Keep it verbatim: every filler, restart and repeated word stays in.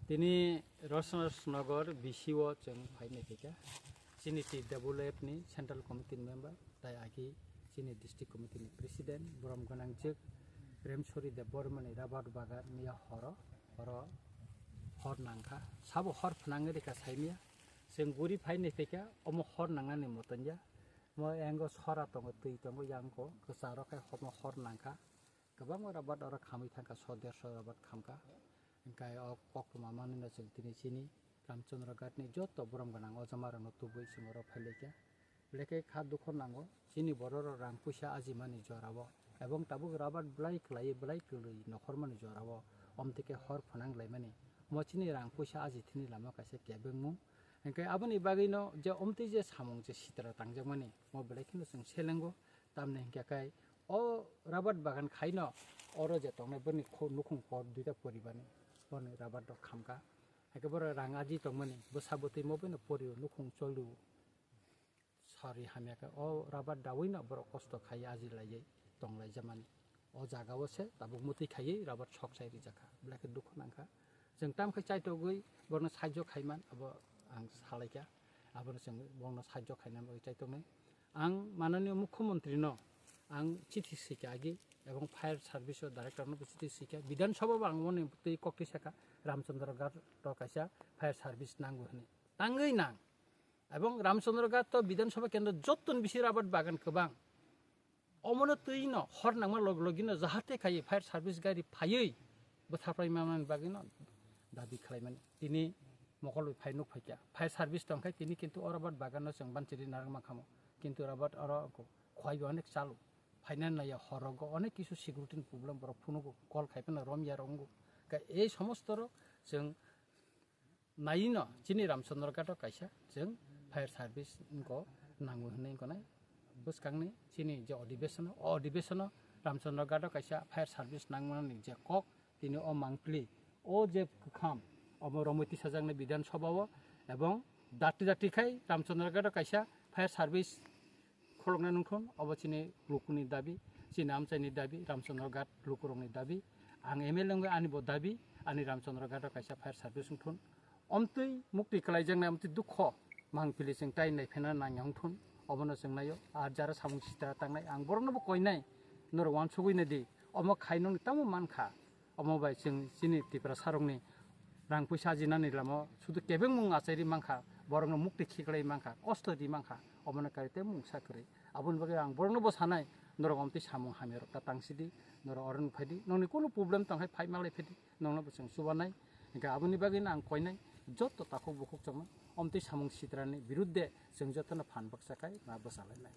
Tini Rosnagar B C o chwng phai naikha. Chini T W F ni Central Committee ni member, tai agi chini District Committee ni President, borom gwnang jwk Premsori Debbarma ni rabar bagan miya horo, horo hor nangkha. Sabo hor phnangwi rikha saimia. Chwng guri phai naikha, omo hor nangnani motonya. Mo yango sora tongo, twi tongo, yango kwcharo khai homo hor nangkha. Kwbangma rabat oro khamwi thangkha, so derso rabat khamkha. Hingkai o koktwma manwino chwng tini chini Ramchandra Ghat ni joto borom gwnang o jamarokno tubui chwng oro phailaikha. Belai khe kha dukho nango chini bororok rang puisa ajimani jorao. Ebong tabuk rabat belai kwlaiwi belai kwlwi nokhormani jorao omtwi khe hor phwnang laimani. Omo chini rang puisa aji thini lama kaisa kebengmung. Hingkai aboni bagwino je omtwi je samung je sitra tangjakmani, omo belai kheno chwng selengo. Tamni hingkhe khai o rabat bagan khaino oro je tongnai boni kho-, nukhung kor duita poribarni boni rabat rok khamkha. Haikhe borok rang aji tongmani bwsa bwtwi mo bino porio nukhung choliu sari hamya khe o rabat dawino borok kosto khai aji laiwi tonglaijamani. O jagao se tabuk mwtwi khaiwi rabat sok sai rijakha, belai khe dukhu nangkha. Chwng tam khe chaitogwi borokno sahajyo khaiman abo ang salaikha, abono chwng borokno sahajyo khainani bagwi chaitoknai. Ang mananiyo mukhyamantri no ang chithi swikha agi, ebong fire service o director no bo chithi swikha, Bidhan Sabha bo ang moni twi kok twi sakha, Ramchandra Ghat o kaisa fire service nango hwnwi, tangwi nang. Ebong Ramchandra Ghat to Bidhan Sabha kendro jottoni bisi rabat bagan kwbang. Omono twi no hor nangma log logino jahate khai fire service gari phaiwi bwtharpai manani bagwino dabi khlaimani. Tini mokol bai phai nuk phaikha. Fire service tongkhai tini kintu o rabat baganno chwng banchiri narwk mankha mo. Kintu rabat oro khwai bai onek chalu. Phaina naiya horogo onek kisu security ni problem borok phunugo, call khai phano romya rok wngo. Khe ei somosto rok chwng naino chini Ramchandra Ghat o kaisa chwng fire service wngkha nango hinwi wngkha nai. Bwskangni chini je odhibesono, o odhibesono Ramchandra Ghat o kaisa fire service nangmani je kok, tini o mangpili o je kwkham omo romwi tisajaknai Bidhan Sabha o, ebong dati dati khai Ramchandra Ghat o kaisa fire service kholoknai nungthun, obo chini lukuni dabi, chini amchaini dabi, Ramchandra Ghat lukurokni dabi. Ang M L A wngwi ani bo dabi, ani Ramchandra Ghat o kaisa fire service wngthun. Omtwi mukti kwlaijaknai, omtwi dukho mangpili chwng tai naiphena nangya wngthun, obono chwng naio. Ar jara samung sitra tangnai, ang borokno bo koinai, norok uansugwi naidi, omo khai nokni tamo mankha. Omo bai chwng chini Tiprasarokni rang puisa ajinani lama sudu kebengmung achairi mankha, borokno mukti khiklai mankha, kosto ri mankha, omono kaisa tei mungsa kwrwi. Aboni bagwi ang borokno bo sanai, norok omtwi samung hamyarok ta tangsidi, norok oro nukphaidi, nokni kunu problem tongkhai phai malai phaidi, nokno bo chwng chubanai. Hingkhe aboni bagwino ang koinai, joto takhuk bukhuk chongno omtwi samung sitrani birudde chwng jotono phan baksa khai ma bwsalainai.